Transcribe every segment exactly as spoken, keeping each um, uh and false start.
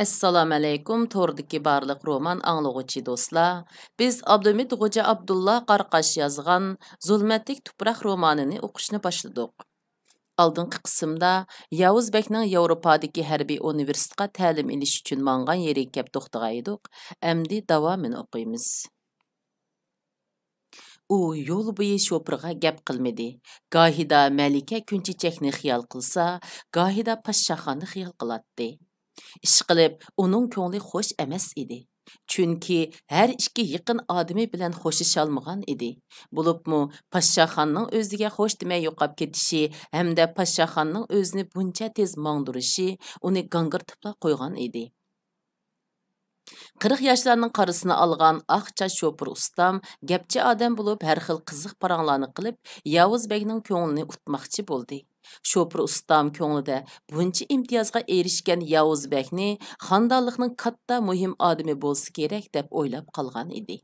ئەسسالامۇئەلەيكۇم، توردىكى بارلىق رومان ئاڭلىغۇچى دوستلار. بىز ئابلىمىت غوجا ئابدۇللا قاراقاش يازغان زۇلمەتلىك تۇپراق رومانىنى ئوقۇشنى باشلىدۇق. ئالدىنقى قىسىمدا ياۋۇز بەكنىڭ ياۋروپادىكى ھەربىي ئۇنىۋېرسىتېتقا تەلىم ئېلىش ئۈچۈن ماڭغان يېرىگە كەپ توختىغان ئىدۇق. ئەمدى داۋامىنى ئوقۇيمىز. ئۇ يول بويى شوپۇرغا گەپ قىلمىدى. گاھىدا مەلىكە كۈنچېچەكنى خىيال قىلسا، گاھىدا پاششاخاننى خىيال قىلاتتى. ئىشقىلىپ، ئۇنىڭ كۆڭلى خوش ئەمەس ئىدى. چۈنكى ھەر ئىككى يېقىن ئادىمى بىلەن خوشلىشالمىغان ئىدى. بولۇپمۇ پاششاخاننىڭ ئۆزىگە خوش دېمەي يوقاپ كېتىشى ھەمدە پاششاخاننىڭ ئۆزىنى بۇنچە تېز ماڭدۇرۇشى ئۇنى گاڭگىرىتىپلا قويغان ئىدى. قىرىق ياشلارنىڭ قارىسىنى ئالغان ئاق چاچ شوپۇر ئۇستام گەپچى ئادەم بولۇپ، ھەر خىل قىزىق پاراڭلارنى قىلىپ، ياۋۇز بەگنىڭ كۆڭلىنى ئۇتماقچى بولدى. شوپۇر ئۇستام كۆڭلىدە بۇنچە ئىمتىيازغا ئېرىشكەن ياۋۇز بەگنى خانىدانلىقنىڭ كاتتا مۇھىم ئادىمى بولسا كېرەك دەپ ئويلاپ قالغان ئىدى.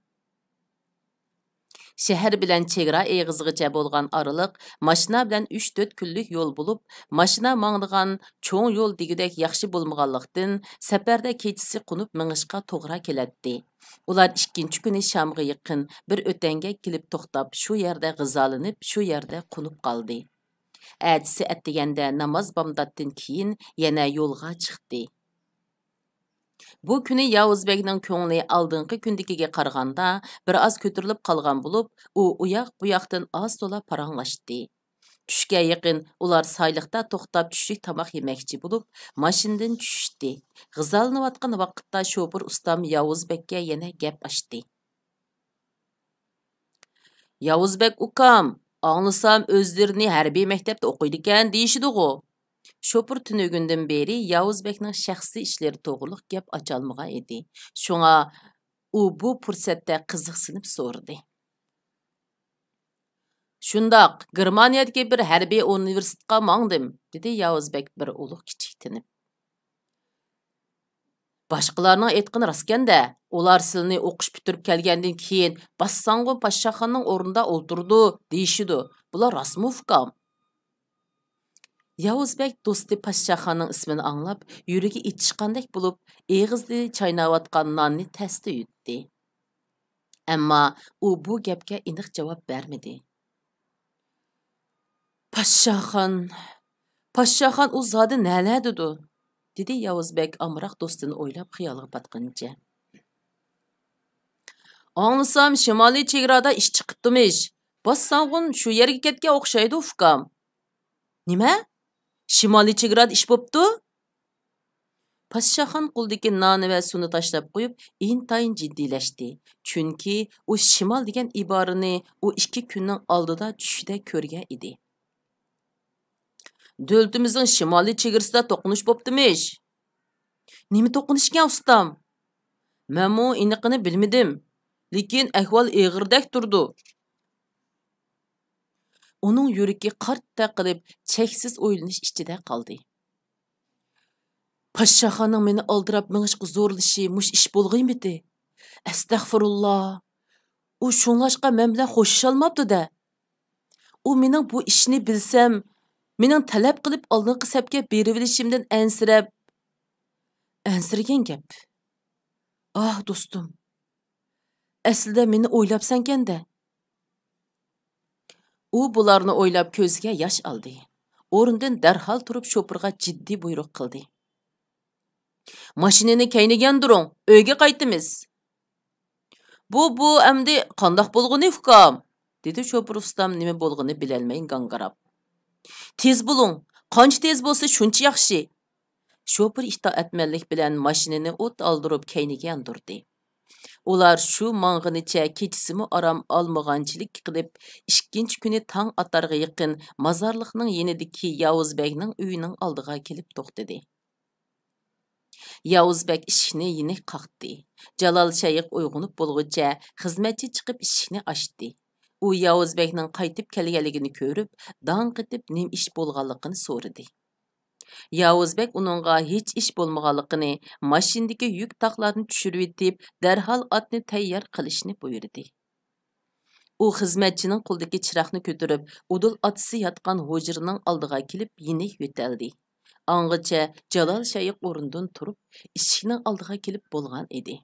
شەھەر بىلەن چېگرا ئېغىزىغىچە بولغان ئارىلىق ماشىنا بىلەن ئۈچ تۆت كۈنلۈك يول بولۇپ، ماشىنا ماڭىدىغان چوڭ يول دېگۈدەك ياخشى بولمىغانلىقتىن، سەپەردە كېچىسى قونۇپ مېڭىشقا توغرا كېلەتتى. ئۇلار ئىككىنچى كۈنى شامغا يېقىن بىر ئۆتەڭگە كېلىپ توختاپ، شۇ يەردە غىزالىنىپ، شۇ يەردە قونۇپ قالدى. ئەتىسى ئەتىگەندە ناماز بامداتتىن كېيىن يەنە يولغا چىقتى. بۇ كۈنى ياۋۇز بەگنىڭ كۆڭلى ئالدىنقى كۈندىكىگە قارىغاندا بىر ئاز كۆتۈرۈلۈپ قالغان بولۇپ، ئۇ ئۇياق-بۇياقتىن ئاز-تولا پاراڭلاشتى. چۈشكە يېقىن ئۇلار سايلىقتا توختاپ چۈشلۈك تاماق يېمەكچى بولۇپ، ماشىنىدىن چۈشۈشتى. غىزالىنىۋاتقان ۋاقىتتا شوپۇر ئۇستام ياۋۇز بەگكە يەنە گەپ ئاچتى. ياۋۇز بەگ ئۇكام، ئاڭلىسام ئۆزلىرىنى ھەربىي مەكتەپتە ئوقۇيدىكەن دېيىشىدىغۇ؟ شوپۇر تۈنۈگۈندىن بېرى ياۋۇز بەگنىڭ شەخسىي ئىشلىرى توغرۇلۇق گەپ ئاچالمىغان ئىدى. شۇڭا ئۇ بۇ پۇرسەتتە قىزىقسىنىپ سورىدى. شۇنداق، گېرمانىيەدىكى بىر ھەربىي ئۇنىۋېرسىتېتقا ماڭدىم، دېدى ياۋۇز بەگ بىر ئۇلۇغ كىچىكتىنىپ. باشقىلارنىڭ ئېيتقىنى راستكەن-دە، ئۇلار سىلىنى ئوقۇش پۈتتۈرۈپ كەلگەندىن كېيىن، باسساڭغۇ پاششاخاننىڭ ئورنىدا ئولتۇرىدۇ، دېيىشىدۇ. بۇلار راستمۇ، ئۇكام؟ ياۋۇز بەگ دوستى پاششاخاننىڭ ئىسمىنى ئاڭلاپ، يۈرىكى ئېچىشقاندەك بولۇپ، ئېغىزىدا چايناۋاتقان ناننى تەستە يۇتتى. ئەمما ئۇ بۇ گەپكە ئېنىق جاۋاب بەرمىدى. پاششاخان، پاششاخان ئۇ زادى نەلەردىدۇ؟ دېدى ياۋۇز بەگ ئامراق دوستىنى ئويلاپ خىيالغا پاتقىنىچە. ئاڭلىسام، شىمالىي چېگرادا ئىش چىقىپتىمىش. باسساڭغۇن شۇ يەرگە كەتكەن ئوخشايدۇ، ئۇكام. نېمە؟ شىمالىي چېگرادا ئىش بوپتۇ؟ پاششاخان قولىدىكى نانى ۋە سۇنى تاشلاپ قويۇپ، ئىنتايىن جىددىيلەشتى. چۈنكى ئۇ شىمال دېگەن ئىبارىنى ئۇ ئىككى كۈننىڭ ئالدىدا چۈشىدە كۆرگەن ئىدى. دۆلىتىمىزنىڭ شىمالىي چېگرىسىدا توقۇنۇش بوپتىمىش. نېمە توقۇنۇشكەن، ئۇستام؟ مەنمۇ ئېنىقىنى بىلمىدىم، لېكىن ئەھۋال ئېغىردەك تۇرىدۇ. ئۇنىڭ يۈرىكى قارتتەك قىلىپ، چەكسىز ئويلىنىش ئىچىدە قالدى. پاششاخاننىڭ مېنى ئالدىراپ مېڭىشقا زورلىشى مۇشۇ ئىش بولغىيمىتى؟ ئەستەغپۇرۇللا! ئۇ شۇڭلاشقا مەن بىلەن خوشلىشالماپتۇ-دە. ئۇ مېنىڭ بۇ ئىشنى بىلسەم، مېنىڭ تەلەپ قىلىپ ئالدىنقى سەپكە بېرىۋېلىشىمدىن ئەنسىرەپ، ئەنسىرىگەن گەپ. ئاھ، دوستۇم! ئەسلىدە مېنى ئويلاپسەنكەن-دە. ئۇ بۇلارنى ئويلاپ كۆزىگە ياش ئالدى. ئورنىدىن دەرھال تۇرۇپ شوپۇرغا جىددىي بۇيرۇق قىلدى. ماشىنىنى كەينىگە ياندۇرۇڭ، ئۆيگە قايتىمىز. بۇ، بۇ ئەمدى قانداق بولغىنى، ئۇكام؟ دېدى شوپۇر ئۇستام نېمە بولغىنى بىلەلمەي گاڭگىراپ. تېز بولۇڭ، قانچە تېز بولسا شۇنچە ياخشى. شوپۇر ئىتائەتمەنلىك بىلەن ماشىنىنى ئوت ئالدۇرۇپ كەينىگە ياندۇردى. ئۇلار شۇ ماڭغىنىچە كېچىسىمۇ ئارام ئالمىغانچىلىك قىلىپ، ئىككىنچى كۈنى تاڭ ئاتارغا يېقىن مازارلىقنىڭ يېنىدىكى ياۋۇز بەگنىڭ ئۆيىنىڭ ئالدىغا كېلىپ توختىدى. ياۋۇز بەگ ئىشىكنى يېنىك قاقتى. جالال شەيخ ئويغىنىپ بولغۇچە خىزمەتچى چىقىپ ئىشىكنى ئاچتى. ئۇ ياۋۇز بەگنىڭ قايتىپ كەلگەنلىكىنى كۆرۈپ، داڭ قېتىپ نېمە ئىش بولغانلىقىنى سورىدى. ياۋۇز بەگ ئۇنىڭغا ھېچ ئىش بولمىغانلىقىنى، ماشىنىدىكى يۈك تاقلارنى چۈشۈرۈۋېتىپ، دەرھال ئاتنى تەييار قىلىشنى بۇيرۇدى. ئۇ خىزمەتچىنىڭ قولىدىكى چىراغنى كۆتۈرۈپ، ئۇدۇل ئاتىسى ياتقان ھۇجرىنىڭ ئالدىغا كېلىپ يېنىك يۆتەلدى. ئاڭغىچە جالال شەيخ ئورنىدىن تۇرۇپ، ئىشىكنىڭ ئالدىغا كېلىپ بولغان ئىدى.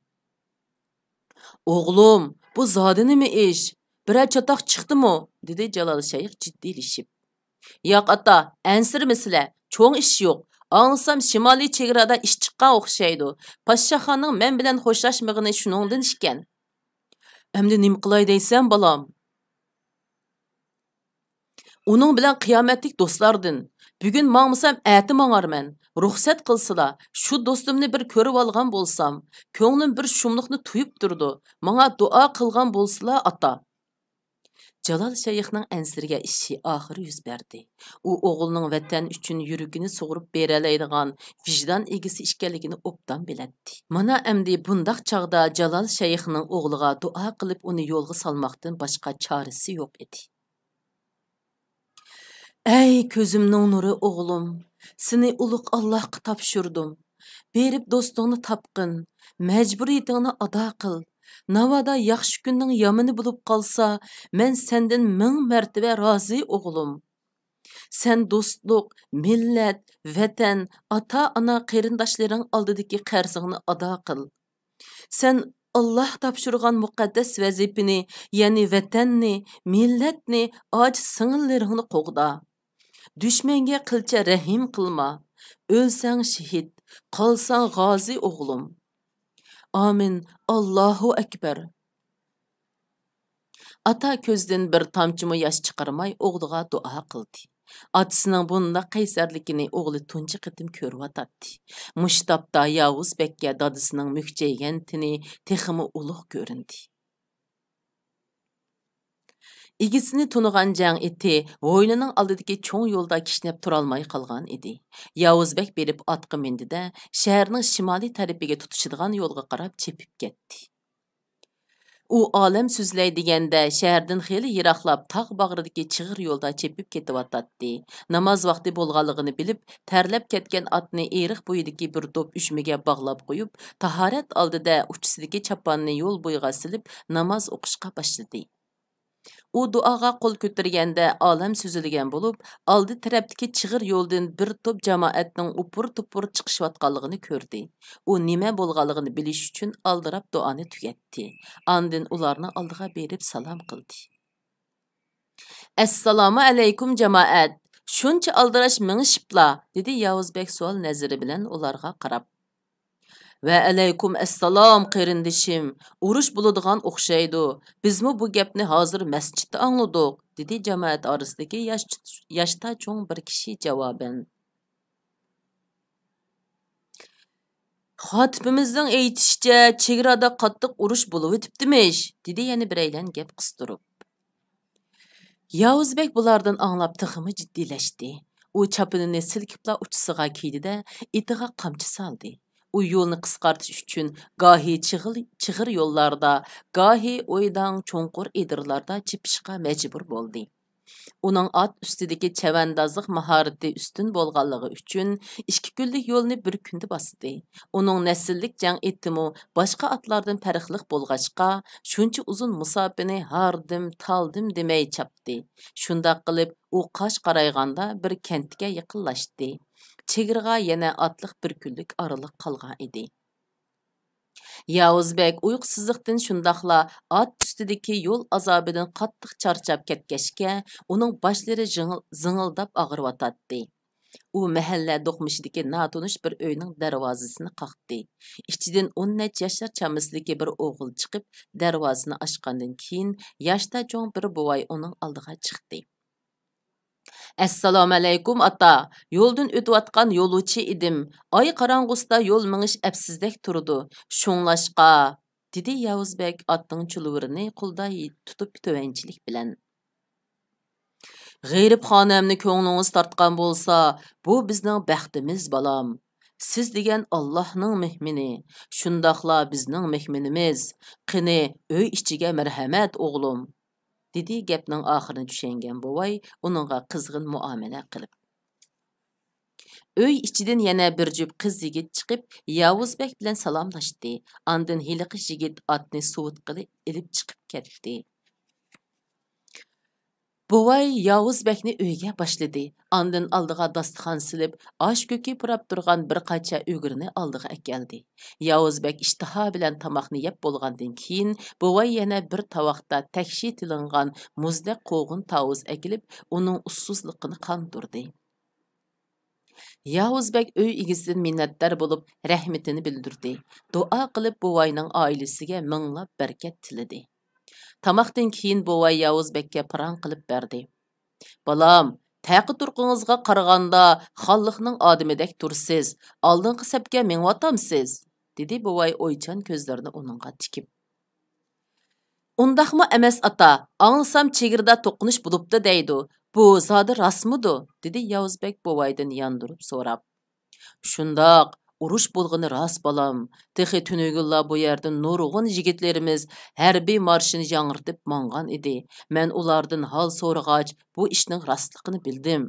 «ئوغلۇم، بۇ زادى نېمە ئىش؟ بىرەر چاتاق چىقتىمۇ؟» دېدى جالال شەيخ جىددىيلىشىپ. «ياق، ئاتا، ئەنسىرىمىسىلە، چوڭ ئىش يوق. ئاڭلىسام، شىمالىي چېگرادا ئىش چىققان ئوخشايدۇ. پاششاخاننىڭ مەن بىلەن خوشلاشمىغىنى شۇنىڭدىن ئىكەن.» «ئەمدى نېمە قىلاي دەيسەن، بالام؟» «ئۇنىڭ بىلەن قىيامەتلىك دوستلاردىن. بۈگۈن ماڭمىسام، ئەتە ماڭارمەن. رۇخسەت قىلسىلا، شۇ دوستۇمنى بىر كۆرۈۋالغان بولسام. كۆڭلۈم بىر شۇملۇقنى تۇيۇپ تۇرىدۇ. ماڭا دۇئا قىلغان بولسىلا، ئاتا.» جالال شەيخنىڭ ئەنسىرىگەن ئىشى ئاخىرى يۈز بەردى. ئۇ ئوغلىنىڭ ۋەتەن ئۈچۈن يۈرىكىنى سۇغۇرۇپ بېرەلەيدىغان ۋىجدان ئىگىسى ئىكەنلىكىنى ئوبدان بىلەتتى. مانا ئەمدى بۇنداق چاغدا جالال شەيخنىڭ ئوغلىغا دۇئا قىلىپ ئۇنى يولغا سالماقتىن باشقا چارىسى يوق ئىدى. «ئەي كۆزۈمنىڭ نۇرى ئوغلۇم، سېنى ئۇلۇغ ئاللاھقا تاپشۇردۇم. بېرىپ دوستۇڭنى تاپقىن، مەجبۇرىيىتىڭنى ئادا قىل. ناۋادا ياخشى كۈننىڭ يامىنى بولۇپ قالسا، مەن سەندىن مىڭ مەرتىۋە رازى ئوغلۇم. سەن دوستلۇق، مىللەت، ۋەتەن، ئاتا-ئانا، قېرىنداشلىرىڭ ئالدىدىكى قەرزىڭنى ئادا قىل. سەن ئاللاھ تاپشۇرغان مۇقەددەس ۋەزىپىنى، يەنى ۋەتەننى، مىللەتنى، ئاجىز سىڭىللىرىڭنى قوغدا. دۈشمەنگە قىلچە رەھىم قىلما. ئۆلسەڭ شېھىت، قالساڭ غازى ئوغلۇم. ئامىن، ئاللاھۇ ئەكبەر.» ئاتا كۆزىدىن بىر تامچىمۇ ياش چىقارماي ئوغلىغا دۇئا قىلدى. ئاتىسىنىڭ بۇنداق قەيسەرلىكىنى ئوغلى تۇنجى قېتىم كۆرۈۋاتاتتى. مۇشۇ تاپتا ياۋۇز بەگكە دادىسىنىڭ مۈكچەيگەن تېنى تېخىمۇ ئۇلۇغ كۆرۈندى. ئىگىسىنى تونۇغان جەڭ ئېتى ھويلىنىڭ ئالدىدىكى چوڭ يولدا كىشنەپ تۇرالماي قالغان ئىدى. ياۋۇز بەگ بېرىپ ئاتقا مىندى-دە، شەھەرنىڭ شىمالىي تەرىپىگە تۇتىشىدىغان يولغا قاراپ چېپىپ كەتتى. ئۇ ئالەم سۆزلەي دېگەندە، شەھەردىن خېلى يىراقلاپ، تاغ باغرىدىكى چىغىر يولدا چېپىپ كېتىۋاتاتتى. ناماز ۋاقتى بولغانلىقىنى بىلىپ، تەرلەپ كەتكەن ئاتنى ئېرىق بويىدىكى بىر دوپ ئۈجمىگە باغلاپ قويۇپ، تاھارەت ئالدىدە ئۇچىسىدىكى چاپاننى يول بويىغا سېلىپ، ناماز ئوقۇشقا باشلىدى. ئۇ دۇئاغا قول كۆتۈرگەندە، ئالەم سۈزۈلگەن بولۇپ، ئالدى تەرەپتىكى چىغىر يولدىن بىر توپ جامائەتنىڭ ئۇپۇر-توپۇر چىقىشىۋاتقانلىقىنى كۆردى. ئۇ نېمە بولغانلىقىنى بىلىش ئۈچۈن ئالدىراپ دۇئانى تۈگەتتى. ئاندىن ئۇلارنىڭ ئالدىغا بېرىپ سالام قىلدى. «ئەسسالامۇ ئەلەيكۇم، جامائەت! شۇنچە ئالدىراش مېڭىشىپلا؟» دېدى ياۋۇز بەگ سوئال نەزىرى بىلەن ئۇلارغا قاراپ. «ۋەئەلەيكۇم ئەسسالام، قېرىندىشىم! ئۇرۇش بولىدىغان ئوخشايدۇ. بىزمۇ بۇ گەپنى ھازىر مەسچىتتە ئاڭلىدۇق»، دېدى جامائەت ئارىسىدىكى ياش، ياشتا چوڭ بىر كىشى جاۋابەن. «خاتىپىمىزنىڭ ئېيتىشىچە، چېگرادا قاتتىق ئۇرۇش بولۇۋېتىپتىمىش»، دېدى يەنە بىرەيلەن گەپ قىستۇرۇپ. ياۋۇز بەگ بۇلاردىن ئاڭلاپ تېخىمۇ جىددىيلەشتى. ئۇ چاپىنىنى سىلكىپلا ئۇچىسىغا كىيدى-دە، ئېتىغا قامچا سالدى. ئۇ يولنى قىسقارتىش ئۈچۈن گاھى چىغىل-، چىغىر يوللاردا، گاھى ئويداڭ چوڭقۇر ئېدىرلاردا چېپىشقا مەجبۇر بولدى. ئۇنىڭ ئات ئۈستىدىكى چەۋەندازلىق ماھارىتى ئۈستۈن بولغانلىقى ئۈچۈن، ئىككى كۈنلۈك يولنى بىر كۈندە باستى. ئۇنىڭ نەسىللىك جەڭ ئېتىمۇ باشقا ئاتلاردىن پەرقلىق بولغاچقا، شۇنچە ئۇزۇن مۇساپىنى ھاردىم، تالدىم دېمەي چاپتى. شۇنداق قىلىپ، ئۇ قاش قارايغاندا بىر كەنتكە يېقىنلاشتى. چېگرىغا يەنە ئاتلىق بىر كۈنلۈك ئارىلىق قالغان ئىدى. ياۋۇز بەگ ئۇيقۇسىزلىقتىن، شۇنداقلا ئات ئۈستىدىكى يول ئازابىدىن قاتتىق چارچاپ كەتكەچكە، ئۇنىڭ باشلىرى زىڭىل-، زىڭىلداپ ئاغرىۋاتاتتى. ئۇ مەھەللە دوقمۇشىدىكى ناتونۇش بىر ئۆينىڭ دەرۋازىسىنى قاقتى. ئىچىدىن ئون نەچچە ياشلار چامىسىدىكى بىر ئوغۇل چىقىپ، دەرۋازىنى ئاچقاندىن كېيىن، ياشتا چوڭ بىر بوۋاي ئۇنىڭ ئالدىغا چىقتى. «ئەسسالامۇئەلەيكۇم، ئاتا! يولدىن ئۆتۈۋاتقان يولۇچى ئىدىم. ئاي قاراڭغۇسىدا يول مېڭىش ئەپسىزدەك تۇرىدۇ. شۇڭلاشقا»، دېدى ياۋۇز بەگ ئاتنىڭ چۇلۋۇرىنى قولىدا تۇتۇپ تۆۋەنچىلىك بىلەن. «غېرىبخانەمنى كۆڭلىڭىز تارتقان بولسا، بۇ بىزنىڭ بەختىمىز، بالام. سىز دېگەن ئاللاھنىڭ مېھمىنى، شۇنداقلا بىزنىڭ مېھمىنىمىز. قېنى، ئۆي ئىچىگە مەرھەمەت، ئوغلۇم.» دېدى گەپنىڭ ئاخىرىنى چۈشەنگەن بوۋاي ئۇنىڭغا قىزغىن مۇئامىلە قىلىپ. ئۆي ئىچىدىن يەنە بىر جۈپ قىز يىگىت چىقىپ، ياۋۇز بەگ بىلەن سالاملاشتى. ئاندىن ھېلىقى يىگىت ئاتنى سوۋۇتقىلى ئېلىپ چىقىپ كەتتى. بوۋاي ياۋۇز بەگنى ئۆيگە باشلىدى. ئاندىن ئالدىغا داستىخان سېلىپ، ئاش كۆكى پۇراپ تۇرغان بىر قاچا ئۈگرىنى ئالدىغا ئەكەلدى. ياۋۇز بەگ ئىشتىھا بىلەن تاماقنى يەپ بولغاندىن كېيىن، بوۋاي يەنە بىر تاۋاقتا تەكشى تىلىنغان مۇزدەك قوغۇن تاۋۇز ئەكېلىپ، ئۇنىڭ ئۇسسۇزلۇقىنى قاندۇردى. ياۋۇز بەگ ئۆي ئىگىسىدىن مىننەتدار بولۇپ، رەھمىتىنى بىلدۈردى. دۇئا قىلىپ، بوۋاينىڭ ئائىلىسىگە مىڭلاپ بەرىكەت تىلىدى. تاماقتىن كېيىن بوۋاي ياۋۇز بەگكە پاراڭ قىلىپ بەردى. «بالام، تەقى-تۇرقىڭىزغا قارىغاندا خانلىقنىڭ ئادىمىدەك تۇرىسىز. ئالدىنقى سەپكە مېڭىۋاتامسىز؟» دېدى بوۋاي ئويچان كۆزلىرىنى ئۇنىڭغا تىكىپ. «ئۇنداقمۇ ئەمەس، ئاتا، ئاڭلىسام چېگرىدا توقۇنۇش بولۇپتۇ دەيدۇ. بۇ زادى راستمىدۇ؟» دېدى ياۋۇز بەگ بوۋايدىن ياندۇرۇپ سوراپ. «شۇنداق، ئۇرۇش بولغىنى راست، بالام. تېخى تۈنۈگۈنلا بۇ يەردىن نۇرغۇن يىگىتلىرىمىز ھەربىي مارشىنى ياڭرىتىپ ماڭغان ئىدى. مەن ئۇلاردىن ھال سورىغاچ، بۇ ئىشنىڭ راستلىقىنى بىلدىم.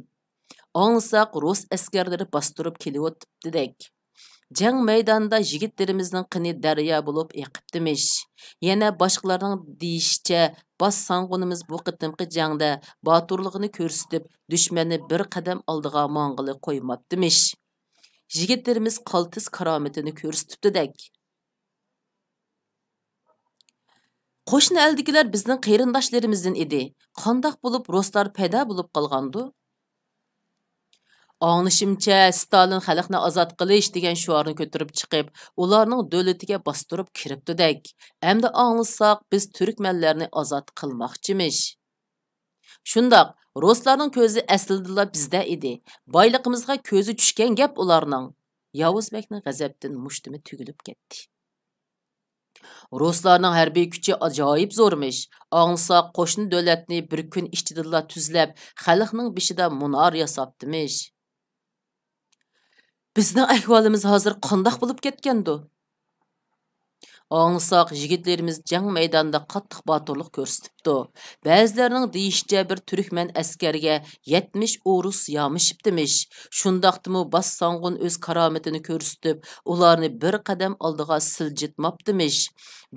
ئاڭلىساق، رۇس ئەسكەرلىرى باستۇرۇپ كېلىۋاتىپتىدەك. جەڭ مەيدانىدا يىگىتلىرىمىزنىڭ قېنى دەريا بولۇپ ئېقىپتىمىش. يەنە باشقىلارنىڭ دېيىشىچە، باش سانغۇنىمىز بۇ قېتىمقى جەڭدە باتۇرلۇقىنى كۆرسىتىپ، دۈشمەننى بىر قەدەم ئالدىغا ماڭغىلى قويماپتىمىش. يىگىتلىرىمىز قالتىس كارامىتىنى كۆرسىتىپتىدەك.» «قوشنا ئەلدىكىلەر بىزنىڭ قېرىنداشلىرىمىزدىن ئىدى. قانداق بولۇپ رۇسلار پەيدا بولۇپ قالغاندۇ؟» «ئاڭلىشىمچە، ستالىن خەلقنى ئازاد قىلىش دېگەن شوئارنى كۆتۈرۈپ چىقىپ، ئۇلارنىڭ دۆلىتىگە باستۇرۇپ كىرىپتۇدەك. ئەمدى ئاڭلىساق، بىز تۈركمەنلەرنى ئازاد قىلماقچىمىش.» «شۇنداق، رۇسلارنىڭ كۆزى ئەسلىدىلا بىزدە ئىدى. بايلىقىمىزغا كۆزى چۈشكەن گەپ ئۇلارنىڭ.» ياۋۇز بەگنىڭ غەزەپتىن مۇشتۇمى تۈگۈلۈپ كەتتى. «رۇسلارنىڭ ھەربىي كۈچى ئاجايىپ زورمىش. ئاڭلىساق، قوشنا دۆلەتنى بىر كۈن ئىچىدىلا تۈزلەپ، خەلقنىڭ بېشىدا مۇنار ياساپتىمىش.» «بىزنىڭ ئەھۋالىمىز ھازىر قانداق بولۇپ كەتكەندۇ؟» «ئاڭلىساق، يىگىتلىرىمىز جەڭ مەيدانىدا قاتتىق باتۇرلۇق كۆرسىتىپتۇ. بەزىلەرنىڭ دېيىشىچە، بىر تۈركمەن ئەسكەرگە يەتمىش ئورۇس يامىشىپتىمىش. شۇنداقتىمۇ باش سانغۇن ئۆز كارامىتىنى كۆرسىتىپ، ئۇلارنى بىر قەدەم ئالدىغا سىلجىتماپتىمىش.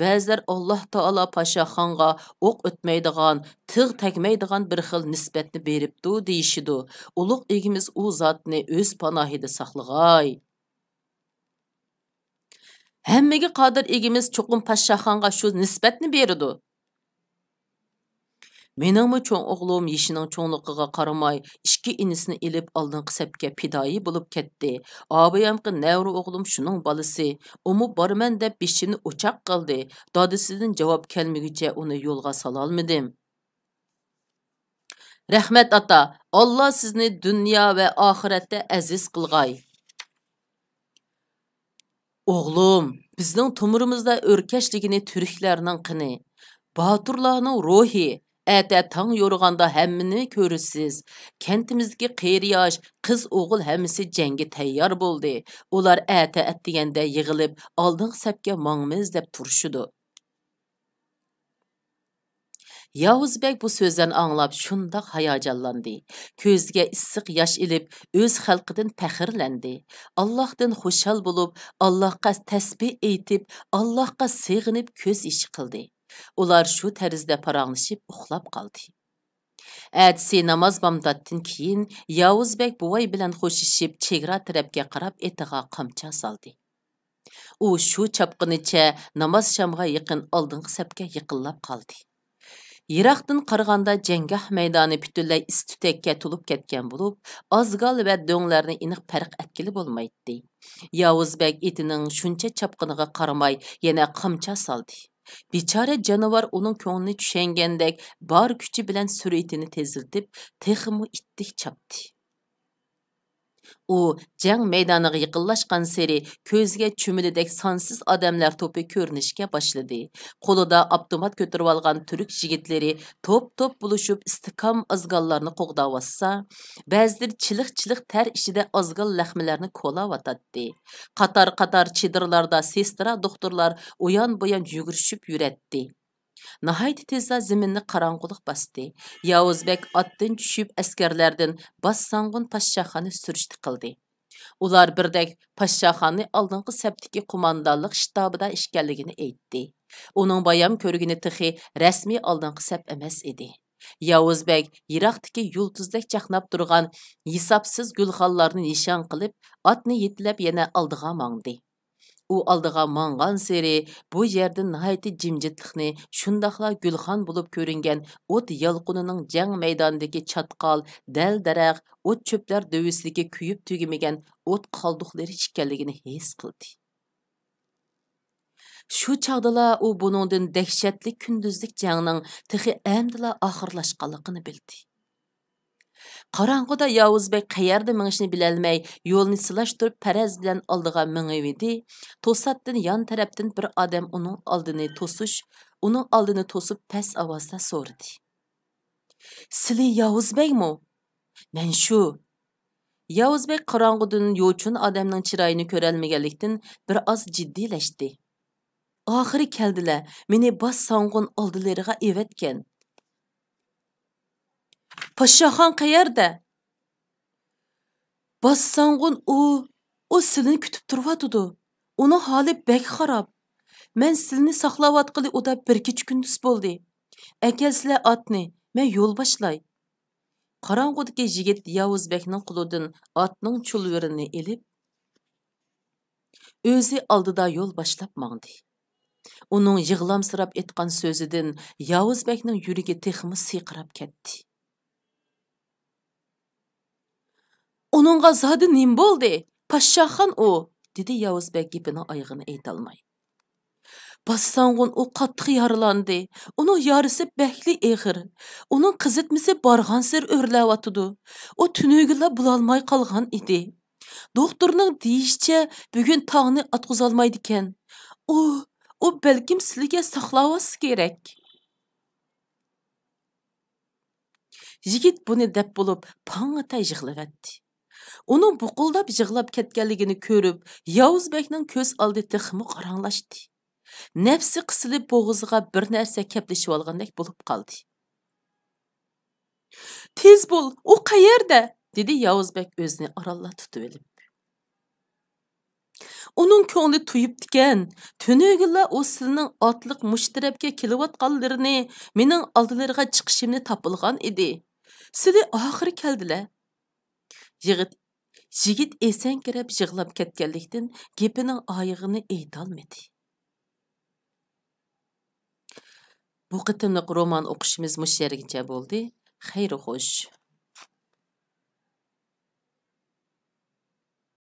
بەزىلەر ئاللا تائالا پاشاخانغا ئوق ئۆتمەيدىغان، تىغ تەگمەيدىغان بىر خىل نىسبەتنى بېرىپتۇ دېيىشىدۇ. ئۇلۇغ ئىگىمىز ئۇ زاتنى ئۆز پاناھىدا ساقلىغاي.» «ھەممىگە قادىر ئىگىمىز چوقۇم پاشاخانغا شۇ نىسبەتنى بېرىدۇ.» «مېنىڭمۇ چوڭ ئوغلۇم يېشىنىڭ چوڭلۇقىغا قارىماي، ئىككى ئىنىسىنى ئېلىپ ئالدىنقى سەپكە پىدائىي بولۇپ كەتتى. ئابايامقى نەۋرە ئوغلۇم شۇنىڭ بالىسى. ئۇمۇ بارىمەن دەپ بېشىنى ئوچاق قىلدى. دادىسىدىن جاۋاب كەلمىگۈچە ئۇنى يولغا سالالمىدىم.» «رەھمەت، ئاتا. ئاللا سىزنى دۇنيا ۋە ئاخىرەتتە ئەزىز قىلغاي.» «ئوغلۇم، بىزنىڭ تومۇرىمىزدا ئۆركەشلىگىنى تۈركلەرنىڭ قېنى، باتۇرلارنىڭ روھى. ئەتە تاڭ يورۇغاندا ھەممىنى كۆرىسىز. كەنتىمىزدىكى قېرى-ياش، قىز-ئوغۇل ھەممىسى جەڭگە تەييار بولدى. ئۇلار ئەتە ئەتىگەندە يىغىلىپ، ئالدىنقى سەپكە ماڭىمىز دەپ تۇرۇشىدۇ.» ياۋۇز بەگ بۇ سۆزلەرنى ئاڭلاپ شۇنداق ھاياجانلاندى، كۆزىگە ئىسسىق ياش ئېلىپ، ئۆز خەلقىدىن پەخىرلەندى. ئاللاھتىن خۇشال بولۇپ، ئاللاھقا تەسبىھ ئېيتىپ، ئاللاھقا سېغىنىپ كۆز يېشى قىلدى. ئۇلار شۇ تەرزدە پاراڭلىشىپ ئۇخلاپ قالدى. ئەتىسى ناماز بامداتتىن كېيىن ياۋۇز بەگ بوۋاي بىلەن خوشلىشىپ چېگرا تەرەپكە قاراپ ئېتىغا قامچا سالدى. ئۇ شۇ چاپقىنىچە ناماز شامغا يېقىن ئالدىنقى سەپكە يېقىنلاپ قالدى. يىراقتىن قارىغاندا جەڭگاھ مەيدانى پۈتۈنلەي ئىس-تۈتەككە تولۇپ كەتكەن بولۇپ، ئازگال ۋە دۆڭلەرنى ئېنىق پەرق ئەتكىلى بولمايتتى. ياۋۇز بەگ ئېتىنىڭ شۇنچە چاپقىنىغا قارىماي يەنە قامچا سالدى. بىچارە جانىۋار ئۇنىڭ كۆڭلىنى چۈشەنگەندەك بار كۈچى بىلەن سۈرئىتىنى تېزلىتىپ، تېخىمۇ ئىتتىك چاپتى. ئۇ جەڭ مەيدانىغا يېقىنلاشقانسېرى كۆزىگە چۈمۈلىدەك سانسىز ئادەملەر توپى كۆرۈنۈشكە باشلىدى. قولىدا ئاپتومات كۆتۈرۈۋالغان تۈرك يىگىتلىرى توپ-توپ بولۇشۇپ ئىستىكام ئازگاللارنى قوغداۋاتسا، بەزىلىرى چىلىق-چىلىق تەر ئىچىدە ئازگال لەخمىلەرنى كولاۋاتاتتى. قاتار-قاتار چېدىرلاردا سېسترا دوختۇرلار ئۇيان-بۇيان يۈگۈرۈشۈپ يۈرەتتى. ناھايىتى تېزلا زېمىننى قاراڭغۇلۇق باستى. ياۋۇز بەگ ئاتتىن چۈشۈپ، ئەسكەرلەردىن باش سانغۇن پاششاخانى سۈرۈشتە قىلدى. ئۇلار بىردەك پاششاخانى ئالدىنقى سەپتىكى قوماندانلىق شتابىدا ئىكەنلىكىنى ئېيتتى. ئۇنىڭ بايام كۆرگىنى تېخى رەسمىي ئالدىنقى سەپ ئەمەس ئىدى. ياۋۇز بەگ يىراقتىكى يۇلتۇزدەك چاقناپ تۇرغان ھېسابسىز گۈلخانلارنى نىشان قىلىپ، ئاتنى يېتىلەپ يەنە ئالدىغا ماڭدى. ئۇ ئالدىغا ماڭغانسېرى بۇ يەردە ناھايىتى جىمجىتلىقنى، شۇنداقلا گۈلخان بولۇپ كۆرۈنگەن ئوت يالقۇنىنىڭ جەڭ مەيدانىدىكى چاتقال، دەل-دەرەخ، ئوت-چۆپلەر دۆۋىسىدىكى كۆيۈپ تۈگىمىگەن ئوت قالدۇقلىرى ئىكەنلىكىنى ھېس قىلدى. شۇ چاغدىلا ئۇ بۇنىڭدىن دەھشەتلىك كۈندۈزلۈك جەڭنىڭ تېخى ئەمدىلا ئاخىرلاشقانلىقىنى بىلدى. قاراڭغۇدا ياۋۇز بەگ قەيەردە مېڭىشىنى بىلەلمەي، يولنى سىلاشتۇرۇپ پەرەز بىلەن ئالدىغا مېڭىۋىدى. توساتتىن يان تەرەپتىن بىر ئادەم ئۇنىڭ ئالدىنى توسۇش، ئۇنىڭ ئالدىنى توسۇپ پەس ئاۋازدا سورىدى. سىلى ياۋۇز بەگمۇ؟ مەن شۇ. ياۋۇز بەگ قاراڭغۇدىن يوچۇن ئادەمنىڭ چىرايىنى كۆرەلمىگەنلىكتىن بىر ئاز جىددىيلەشتى. ئاخىرى كەلدىلە، مېنى باس ساڭغۇن ئالدىلىرىغا ئەۋەتكەن. پاششاخان قەيەردە؟ باس ساڭغۇن ئۇ، ئۇ سىلىنى كۈتۈپ تۇرۇۋاتىدۇ. ئۇنىڭ ھالى بەك خاراب. مەن سىلىنى ساقلاۋاتقىلى ئۇدا بىر كېچە كۈندۈز بولدى. ئەكەلسىلە ئاتنى، مەن يول باشلاي. قاراڭغۇدىكى يىگىت ياۋۇز بەگنىڭ قولىدىن ئاتنىڭ چۇلۋىرىنى ئېلىپ، ئۆزى ئالدىدا يول باشلاپ ماڭدى. ئۇنىڭ يىغلامسىراپ ئېيتقان سۆزىدىن ياۋۇز بەگنىڭ يۈرىكى تېخىمۇ سىيقىراپ كەتتى. ئۇنىڭغا زادى نېمە بولدى؟ پاششاخان ئۇ، دېدى ياۋۇز بەگ گېپىنىڭ ئايىغىنى ئېيتالماي. باسساڭغۇن ئۇ قاتتىق يارىلاندى. ئۇنىڭ يارىسى بەكلا ئېغىر. ئۇنىڭ قىزىتمىسى بارغانسېرى ئۆرلەۋاتىدۇ. ئۇ تۈنۈگۈنلا بولالماي قالغان ئىدى. دوختۇرنىڭ دېيىشىچە، بۈگۈن تاڭنى ئاتقۇزالمايدىكەن. ئۇ، ئۇ بەلكىم سىلىگە ساقلاۋاتسا كېرەك. يىگىت بۇنى دەپ بولۇپ، پاڭ ئەتە يىغلىۋەتتى. ئۇنىڭ بۇقۇلداپ يىغلاپ كەتكەنلىكىنى كۆرۈپ، ياۋۇز بەگنىڭ كۆز ئالدى تېخىمۇ قاراڭلاشتى. نەپسى قىسىلىپ، بوغۇزىغا بىر نەرسە كەپلىشىۋالغاندەك بولۇپ قالدى. «تېز بول، ئۇ قەيەردە؟» دېدى ياۋۇز بەگ ئۆزىنى ئارانلا تۇتۇۋېلىپ. ئۇنىڭ كۆڭلى تويۇپتىكەن. تۈنۈگۈنلا ئۇ سىلىنىڭ ئاتلىق مۇشۇ تەرەپكە كېلىۋاتقانلىرىنى، مېنىڭ ئالدىلىرىغا چىقىشىمنى تاپىلىغان ئىدى. سىلى ئاخىرى كەلدىلە. يىگىت، يىگىت ئېسەڭكىرەپ يىغلاپ كەتكەنلىكتىن، گېپىنىڭ ئايىغىنى ئېيتالمىدى. بۇ قېتىملىق رومان ئوقۇشىمىز مۇشۇ يەرگىچە بولدى. خەير خوش.